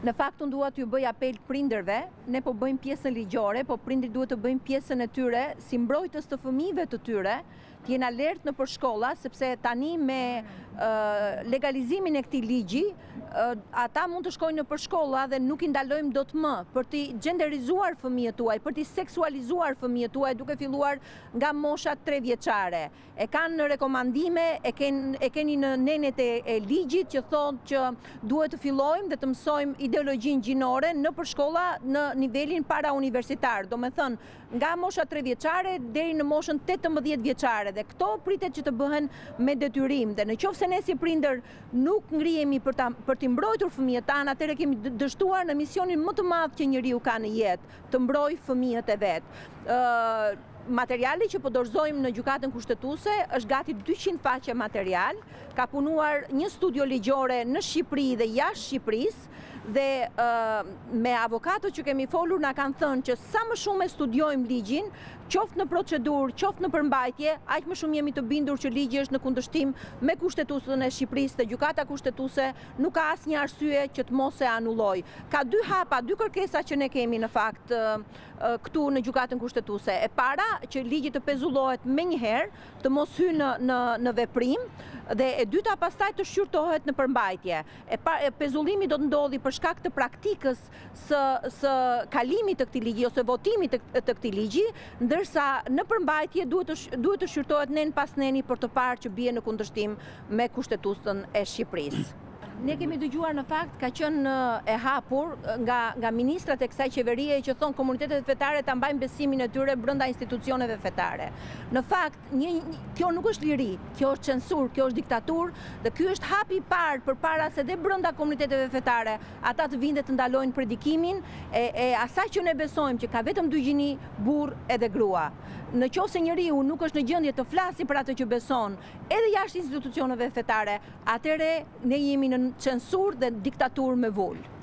Në fakt unë dua t'ju bëj apel prindërve, ne po bëjmë pjesën ligjore, po prindërit duhet të bëjnë pjesën e tyre si mbrojtës të fëmijëve të tyre, të jenë alert nëpër shkolla, sepse tani me legalizimin e këtij ligji, ata mund të shkojnë nëpër shkolla dhe nuk i ndalojmë dot më për t'i xhenderizuar fëmijët tuaj, për t'i seksualizuar fëmijët tuaj duke filluar nga mosha 3 vjeçare. E kanë në rekomandime, e, ken, e keni në nenet e, e ligjit që thotë që duhet të fillojmë dhe të mësojmë ideologjinë gjinore nëpër shkolla në nivelin parauniversitar, domethënë nga mosha 3 vjeçare deri në moshën 18 vjeçare dhe këto pritet që të bëhen me detyrim dhe në qoftë se ne si prindër nuk ngrihemi për ta për t'i mbrojtur fëmijët tanë, atëherë kemi dështuar në misionin më të madh që njeriu ka në jetë, të mbrojë fëmijët e vet. Ë materiali që po dorëzojmë në gjykatën kushtetuese është gati 200 faqe material, ka punuar një studio ligjore në Shqipëri dhe jashtë Shqipërisë dhe me avokatët që kemi folur na kanë thënë që sa më shumë e studiojmë ligjin, qoftë në procedurë, qoftë në përmbajtje, aq më shumë jemi të bindur që ligji është në kundërshtim me Kushtetutën e Shqipërisë dhe gjykata kushtetuese nuk ka asnjë arsye që të mos e anullojë. Ka dy hapa, dy kërkesa që ne kemi në fakt këtu në gjykatën kushtetuese. E para, që ligji të pezullohet menjëherë, të mos hyjë në në në veprim dhe e dyta pastaj të shqyrtohet në përmbajtje. E pa, e pezullimi do të ndodhi për shkak të praktikës së së kalimit të këtij ligji ose votimit të, të këtij ligji, ndërsa në përmbajtje duhet të duhet të shqyrtohet nen pas neni për të parë që bie në kundërshtim me kushtetutën e Shqipërisë. Ne kemi dëgjuar në fakt ka qenë e hapur nga nga ministrat e kësaj qeverie që thonë komunitetet fetare ta mbajnë besimin e tyre brenda institucioneve fetare. Në fakt, një, kjo nuk është liri, kjo është censurë, kjo është diktaturë dhe ky është hapi i parë përpara se dhe brenda komuniteteve fetare ata të vinë dhe të ndalojnë predikimin e, e asaj që ne besojmë që ka vetëm dy gjini, burr edhe grua. Në qoftë se njeriu nuk është në gjendje të flasi për atë që beson, edhe jashtë institucioneve fetare, atëherë ne jemi në censurë dhe diktaturë me vulë.